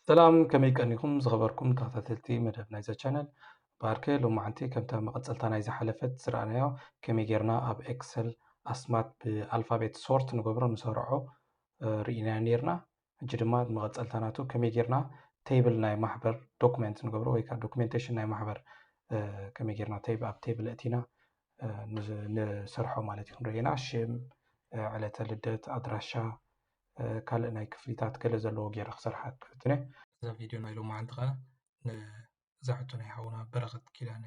ሰላም፣ ከመይ ቀኒኹም ዝኸበርኩም ተኸታተልቲ መደብ ናይዛ ቻነል? ባርከ ሎማዓንቲ ከምታ መቐጸልታ ናይ ዝሓለፈት ዝረኣናዮ ከመይ ጌርና ኣብ ኤክሰል ኣስማት ብኣልፋቤት ሶርት ንገብሮ ንሰርዖ ርኢና ኔርና። ሕጂ ድማ መቐጸልታ ናቱ ከመይ ጌርና ቴብል ናይ ማሕበር ዶክመንት ንገብሮ ወይ ከዓ ዶክመንቴሽን ናይ ማሕበር ከመይ ጌርና ቴብ ኣብ ቴብል እቲና ንሰርሖ ማለት እዩ። ክንሪኦ ኢና ሽም፣ ዕለተ ልደት፣ ኣድራሻ፣ ካልእ ናይ ክፍሊታት ገለ ዘለዎ ገይረ ክሰርሓ ክፍትን እየ። እዛ ቪድዮ ናይ ሎማዓንቲ ከዓ ንዛ ሕቶ ናይ ሓውና በረኸት ኪዳነ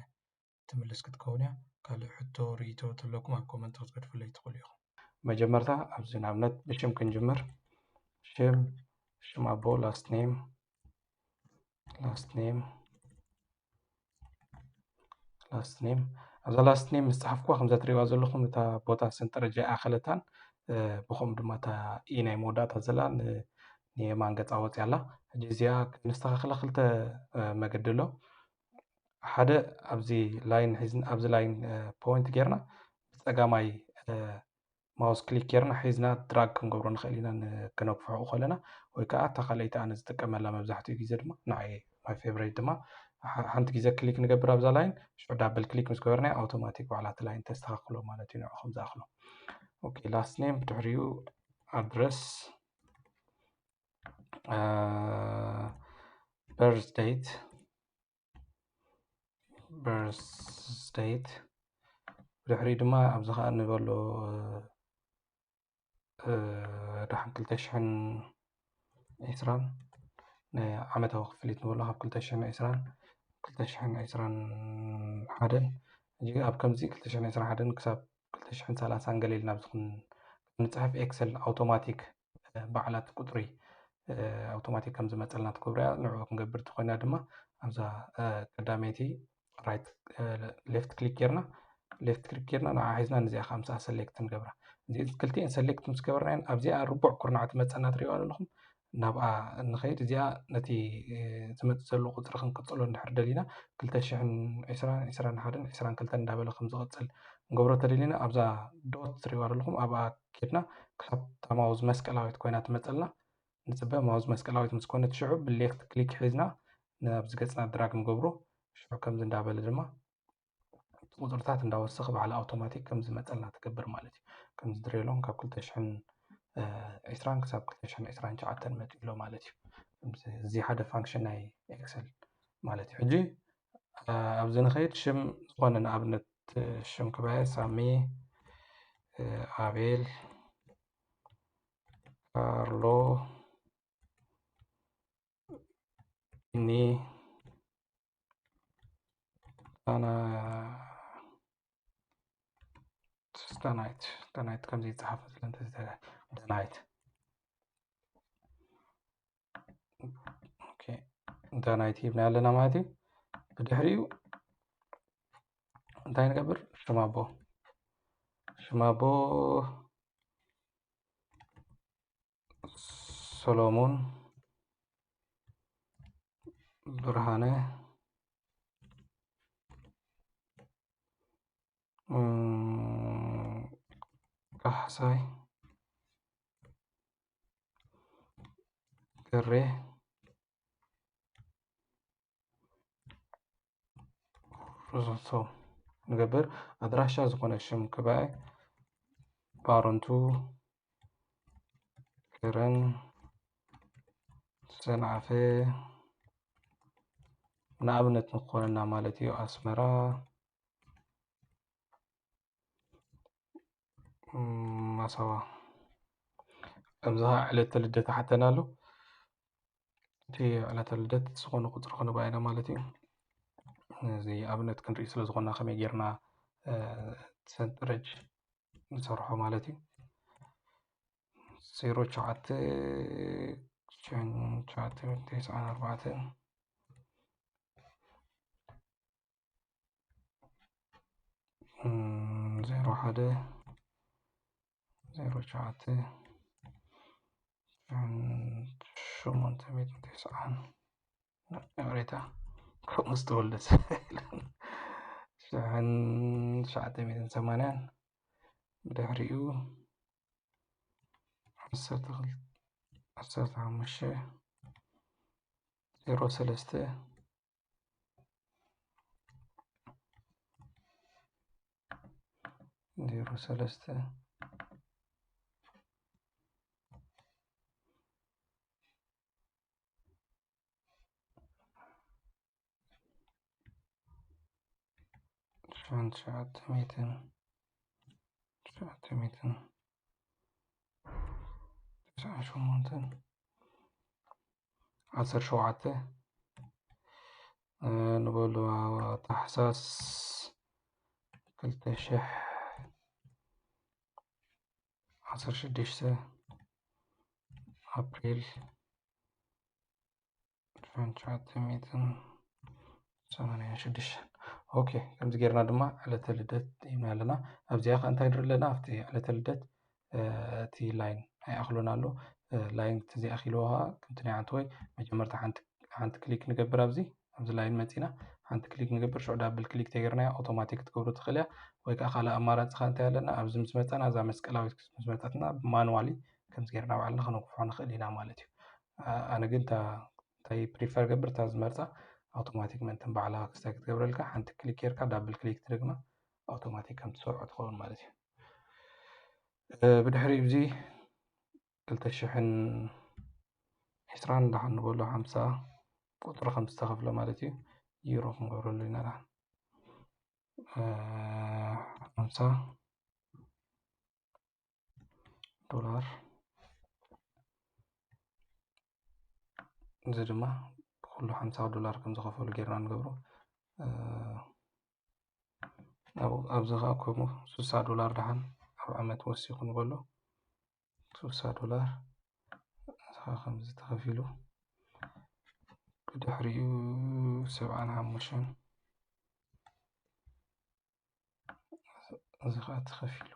ትምልስ ክትከውን እያ። ካልእ ሕቶ ርእይቶ ተለኩም ኣብ ኮመንት ክትገድፉለይ ትኽእሉ ኢኹም። መጀመርታ ኣብዚ ንኣብነት ብሽም ክንጅምር። ሽም፣ ሽም ኣቦ፣ ላስት ኔም፣ ላስት ኔም፣ ላስት ኔም። ኣብዛ ላስት ኔም ምስ ጸሓፍኩዋ ከምዛ ትሪእዋ ዘለኹም እታ ቦታ ሰንጠረጃ ኣይኣኸለታን፣ ብኸምኡ ድማ እታ ኢ ናይ መወዳእታ ዘላ ንየማን ገጻ ወፂያ ኣላ። ሕጂ እዚኣ ነስተኻኽላ ክልተ መገዲ ኣሎ። ሓደ ኣብዚ ላይን ሒዝና ኣብዚ ላይን ፖይንት ጌርና ብጸጋማይ ማውስ ክሊክ ጌርና ሒዝና ድራግ ክንገብሮ ንኽእል ኢና ክነግፍሖ ከለና፣ ወይ ከዓ እታ ካልኣይቲ ኣነ ዝጥቀመላ መብዛሕትኡ ግዜ ድማ ንዓይ ማይ ፌቨሬት ድማ ሓንቲ ግዜ ክሊክ ንገብር ኣብዛ ላይን፣ ሽዑ ዳብል ክሊክ ምስ ገበርና ኣውቶማቲክ ባዕላ እቲ ላይን ተስተኻኽሎ ማለት እዩ። ንዑ ከም ዝኣኽሎ ኦኬ ላስት ኔም ብድሕሪኡ ኣድረስ በርዝ ዴት በርዝ ዴት ብድሕሪ ድማ ኣብዚ ከዓ ንበሎ ደሓን ክልተ ሽሕን ዕስራን ናይ ዓመታዊ ክፍሊት ንበሎ ካብ ክልተ ሽሕን ዕስራን ክልተ ሽሕን ዕስራን ሓደን ሕጂ ኣብ ከምዚ ክልተ ሽሕን ዕስራን ሓደን ክሳብ ክልተ ሽሕን ሰላሳን ገለ ኢልና ኣብዚ ክንፅሕፍ ኤክሰል ኣውቶማቲክ ባዕላት ቁፅሪ ኣውቶማቲክ ከም ዝመፀልና ትገብረያ ንዕኡ ክንገብር ተኮይና ድማ ኣብዛ ቀዳመይቲ ራይት ሌፍት ክሊክ ጌርና ሌፍት ክሊክ ጌርና ንዓ ሒዝና ንዚኣ ከዓ ምስኣ ሰሌክት ንገብራ። እዚ ክልቲኤን ሰሌክት ምስ ገበርናየን ኣብዚኣ ርቡዕ ኩርናዕ ትመፀና ትሪእዋ ዘለኹም ናብኣ ንኸይድ። እዚኣ ነቲ ዝመፅእ ዘሎ ቁፅሪ ክንቅፅሎ እንድሕር ደሊና ክልተ ሽሕን ዕስራን ዕስራን ሓደን ዕስራን ክልተን እንዳበለ ከም ዝቕፅል ንገብሮ ተደሊና ኣብዛ ዶት ትሪእዋ ዘለኹም ኣብኣ ኬድና ክሳብ እታ ማውዝ መስቀላዊት ኮይና ትመፀልና ንፅበ። ማውዝ መስቀላዊት ምስ ኮነት ሽዑ ብሌፍት ክሊክ ሒዝና ናብዚ ገፅና ድራግ ንገብሮ። ሽዑ ከምዚ እንዳበለ ድማ እቲ ቁፅርታት እንዳወሰኸ ባዕላ ኣውቶማቲክ ከም ዝመፀልና ትገብር ማለት እዩ። ከምዚ ድሬሎም ካብ ክልተ ሽሕን ዕስራን ክሳብ ክልተ ሽሕን ዕስራን ትሽዓተን መፂኡ ኣሎ ማለት እዩ። እዚ ሓደ ፋንክሽን ናይ ኤክሰል ማለት እዩ። ሕጂ ኣብዚ ንኸይድ ሽም ዝኾነ ንኣብነት ሽም ክባየ ሳሚ፣ ኣቤል፣ ካርሎ፣ ቢኒ፣ ዳና፣ ዳናይት፣ ዳናይት ከምዚ ይጸሓፍ መስለኒ፣ ዳናይት። ኦኬ፣ ዳናይት ሂብና ኣለና ማለት እዩ። ብድሕሪኡ እንታይ ንገብር? ሽም ኣቦ፣ ሽም ኣቦ ሰሎሞን ብርሃነ፣ ካሕሳይ ገሬ፣ ርዘቶ ንገብር። ኣድራሻ ዝኾነ ሽም ክባይ ባረንቱ፣ ከረን፣ ሰንዓፈ ንኣብነት ንኾነና ማለት እዩ። ኣስመራ፣ ማሳዋ። ኣብዚ ከዓ ዕለተ ልደት ሓተና ኣሎ። እቲ ዕለተ ልደት ዝኾነ ቁፅሪ ክንባ ኢና ማለት እዩ። እዚ ኣብነት ክንርኢ ስለ ዝኾና ከመይ ጌርና ሰንጠረጅ ንሰርሖ ማለት እዩ። ዜሮ ትሽዓተ ትሽዓተ ተስዓን ኣርባዕተን ዜሮ ሓደ ዜሮ ትሽዓተ ሸሞንተ ሚእትን ተስዓን ይቕሬታ ከምኡ ዝተወልደ ሽሕን ትሽዓተ ሚእትን ሰማንያን ብድሕሪኡ ዓሰርተ ክልተ ዓሰርተ ሓሙሽተ ዜሮ ሰለስተ ዜሮ ሰለስተ ሽሕን ትሽዓተ ሚእትን ትሽዓተ ሚእትን ትስዓን ሸሞንተን ዓሰርተ ሸውዓተ ንበሉ ታሕሳስ ክልተ ሽሕ ዓሰርተ ሽዱሽተ ኣፕሪል ትሽዓተ ሚእትን ሰማንያን ሽዱሽተን። ኦኬ፣ ከምዚ ጌርና ድማ ዕለተ ልደት ሂብና ኣለና። ኣብዚኣ ከ እንታይ ንርኢ ኣለና? ኣብቲ ዕለተ ልደት እቲ ላይን ኣይኣኽሎን ኣሎ። ላይን ተዘይኣኺልዎ ከዓ ከምቲ ናይ ዓንተወይ መጀመርታ ሓንቲ ሓንቲ ክሊክ ንገብር ኣብዚ ኣብዚ ላይን መፂና ሓንቲ ክሊክ ንገብር። ሽዑ ዳብል ክሊክ ተገርናያ ኣውቶማቲክ ክትገብሮ ትኽእል እያ። ወይ ከዓ ካልእ ኣማራፂ ከዓ እንታይ ኣለና? ኣብዚ ምስ መፃና እዛ መስቀላዊት ምስ መፀትና ማኑዋሊ ከምዚ ጌርና ባዕልና ከነጉፍሖ ንኽእል ኢና ማለት እዩ። ኣነ ግን እንታይ ፕሪፈር ገብር እታ ዝመርፃ ኣውቶማቲክ ምእንትን ባዕላ ክስታይ ክትገብረልካ ሓንቲ ክሊክ ጌርካ ዳብል ክሊክ ትደግማ ኣውቶማቲክ ከም ትሰርዖ ትኸውን ማለት እዩ። ብድሕሪ እዚ ክልተ ሽሕን ዕስራን ደሓን ንበሎ ሓምሳ ቁፅሪ ከም ዝተኸፍለ ማለት እዩ። ዩሮ ክንገብረሉ ኢና ደሓን ሓምሳ ዶላር እዚ ድማ ብኩሉ ሓምሳ ዶላር ከም ዝኸፈሉ ጌርና ንገብሮ። ኣብዚ ከዓ ከምኡ ስሳ ዶላር ደሓን ኣብ ዓመት ወሲኹ ንበሎ ስሳ ዶላር እዚ ከዓ ከምዚ ተኸፊሉ ብድሕሪኡ ሰብዓን ሓሙሽተን እዚ ከዓ ተኸፊሉ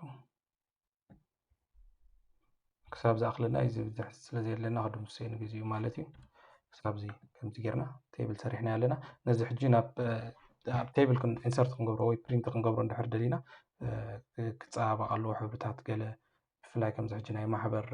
ክሳብ ዝኣኽለና እዩ ዝብዝሕ ስለ ዘየለና ክድምስሶ እዩ ንግዚኡ ማለት እዩ። ክሳብ እዚ ከምዚ ጌርና ቴብል ሰሪሕና ኣለና። ነዚ ሕጂ ናብ ኣብ ቴብል ኢንሰርት ክንገብሮ ወይ ፕሪንት ክንገብሮ እንድሕር ደሊና ክፀባበቕ ኣለዎ ሕብርታት ገለ ብፍላይ ከምዚ ሕጂ ናይ ማሕበር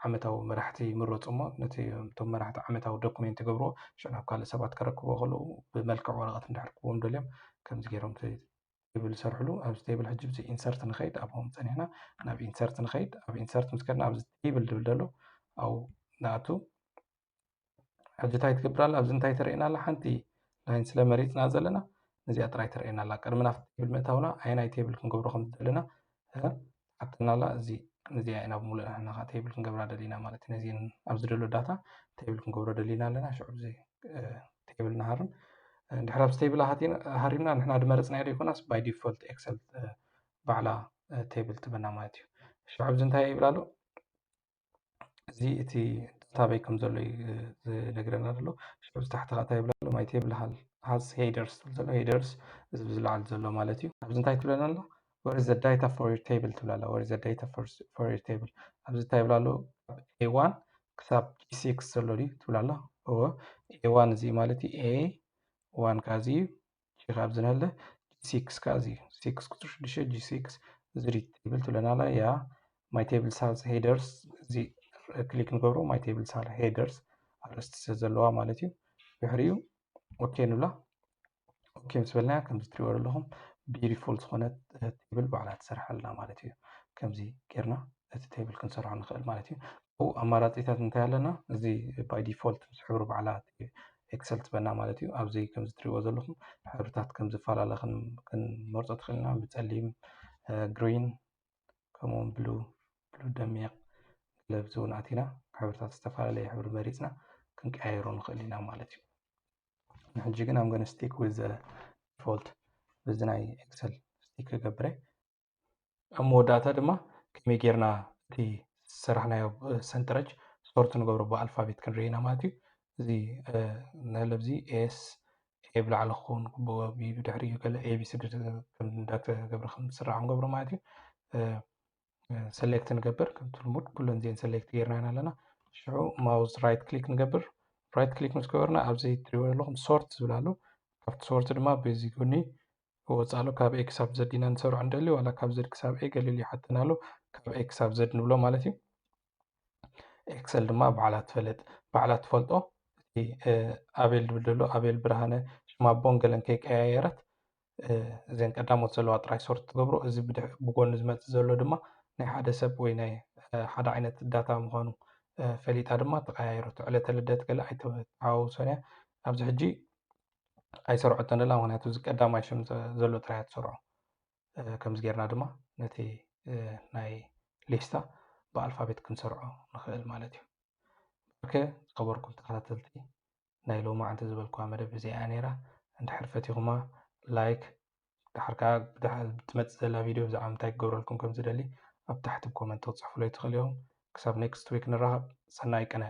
ዓመታዊ መራሕቲ ይምረፁ እሞ ነቲ እቶም መራሕቲ ዓመታዊ ዶኩሜንት ይገብርዎ ሽዑ ናብ ካልእ ሰባት ከረክብዎ ከለዉ ብመልክዕ ወረቐት እንድሕር ክዎም ደልዮም ከምዚ ገይሮም ቴብል ይሰርሕሉ። ኣብዚ ቴብል ሕጂ ብዚ ኢንሰርት ንኸይድ ኣብኦም ፀኒሕና ናብ ኢንሰርት ንኸይድ ኣብ ኢንሰርት ምስ ከድና ኣብዚ ቴብል ዝብል ዘሎ ኣብኡ ንኣቱ። ሕጂ እንታይ ትገብር ኣላ ኣብዚ እንታይ ተርእየና ኣላ ሓንቲ ላይን ስለ መሪፅና ዘለና ነዚኣ ጥራይ ተርእየና ኣላ። ቅድሚ ናብቲ ቴብል ምእታውና ኣየናይ ቴብል ክንገብሮ ከም ዘለና ሓተና ኣላ። እዚ ነዚኣ ኢና ብምሉእ ንሕና ከዓ ቴብል ክንገብራ ደሊና ማለት እዩ። ነዚ ኣብዚ ዘሎ ዳታ ቴብል ክንገብሮ ደሊና ኣለና። ሽዑ እዚ ቴብል ንሃርም እንድሕር ኣብዚ ቴብል ሃሪምና ንሕና ድመረፅናዮ ዶ ይኮናስ ባይ ዲፎልት ኤክሰል ባዕላ ቴብል ትበና ማለት እዩ። ሽዑ ኣብዚ እንታይ ይብል ኣሎ እዚ እቲ ዳታ በይ ከም ዘሎ እዩ ዝነግረና ዘሎ። ሽዑ ታሕቲ ከ እንታይ ይብል ኣሎ my table has headers ዝብል ዘሎ headers እዚ ዝለዓል ዘሎ ማለት እዩ። ኣብዚ እንታይ ትብለና ኣሎ where is the data for your table ትብል ኣላ። where is the data for your table ኣብዚ እንታይ ይብል ኣሎ ካብ A one ክሳብ G six ዘሎ ድዩ ትብል ኣላ። እወ A one እዚ ማለት እዩ። A one ካዚ እዩ። G ካብ ዝነለ G six ካዚ እዩ። six ቁፅሪ ሽዱሽተ G six እዚ ድዩ ቴብል ትብለና ኣላ። ያ my table has headers እዚ ክሊክ ንገብሮ my table has headers ኣርእስቲ ስለ ዘለዋ ማለት እዩ። ድሕሪኡ ኦኬ ንብላ። ኦኬ ምስ በልናያ ከምዚ ትሪእዎ ዘለኹም ብዲፎልት ዝኾነ ቴብል ባዕላ ትሰርሐልና ማለት እዩ። ከምዚ ጌርና እቲ ቴብል ክንሰርሖ ንኽእል ማለት እዩ። ኣብኡ ኣማራፂታት እንታይ ኣለና? እዚ ባይ ዲፎልት ምስ ሕብሪ ባዕላ ኤክሰል ትበና ማለት እዩ። ኣብዚ ከምዚ ትሪእዎ ዘለኹም ሕብርታት ከም ዝፈላለ ክንመርፆ ትኽእል ኢና። ብፀሊም፣ ግሪን ከምኡውን ብሉ ብሉ ደሚቕ ገለ ብዚ እውን ኣቲና ሕብርታት ዝተፈላለየ ሕብሪ መሪፅና ክንቀያየሮ ንኽእል ኢና ማለት እዩ። ንሕጂ ግን I'm gonna stick with the default በዚ ናይ ኤክሰል ስቲክ ክገብረ ኣብ መወዳእታ ድማ ከመይ ጌርና እቲ ዝሰራሕናዮ ሰንጠረጅ ሶርት ንገብሮ ብኣልፋቤት ክንርኢ ኢና ማለት እዩ። እዚ ንለብዚ ኤስ ኤ ብላዕሊ ክኸውን ግብኦ ብድሕሪኡ ገለ ኤቢሲዲ እንዳተገብረ ከም ዝስራሕ ንገብሮ ማለት እዩ። ሰሌክት ንገብር ከምቲ ልሙድ ኩለን እዚአን ሰሌክት ጌርና ኢና ኣለና። ሽዑ ማውስ ራይት ክሊክ ንገብር። ራይት ክሊክ ምስ ገበርና ኣብዚ ትሪእዎ ዘለኹም ሶርት ዝብል ኣሎ። ካብቲ ሶርት ድማ በዚ ጎኒ ክወፅእ ኣሎ። ካብ ኤ ክሳብ ዘድ ኢና ንሰርዖ እንደሊ ዋላ ካብ ዘድ ክሳብ ኤ ገሊሉ ይሓተና ኣሎ። ካብ ኤ ክሳብ ዘድ ንብሎ ማለት እዩ። ኤክሰል ድማ ባዕላ ትፈልጥ ባዕላ ትፈልጦ ኣቤል ዝብል ዘሎ ኣቤል ብርሃነ ሽማ ኣቦን ገለን ከይቀያየረት እዘን ቀዳሞት ዘለዋ ጥራይ ሶርት ትገብሮ። እዚ ብጎኒ ዝመፅእ ዘሎ ድማ ናይ ሓደ ሰብ ወይ ናይ ሓደ ዓይነት ዳታ ምዃኑ ፈሊጣ ድማ ተቀያየረቶ። ዕለተ ልደት ገለ ኣይተሓዋውሶን እያ። ኣብዚ ሕጂ ኣይሰርዖቶን ኣላ፣ ምክንያቱ እዚ ቀዳማይ ሽም ዘሎ ጥራይ እያ ትሰርዖ። ከምዚ ጌርና ድማ ነቲ ናይ ሊስታ ብኣልፋቤት ክንሰርዖ ንኽእል ማለት እዩ። ኦኬ፣ ዝኸበርኩም ተኸታተልቲ፣ ናይ ሎማዓንቲ ዝበልኩዋ መደብ እዚኣ እያ ነይራ። እንድሕር ፈቲኹማ ላይክ፣ ድሓር ከዓ ብድሓር ትመፅእ ዘላ ቪድዮ ብዛዕባ ምንታይ ክገብረልኩም ከም ዝደሊ ኣብ ታሕቲ ብኮመንት ክትፅሕፉለይ ትኽእሉ ኢኹም። ክሳብ ኔክስት ዊክ ንራኸብ። ሰናይ ቅነ።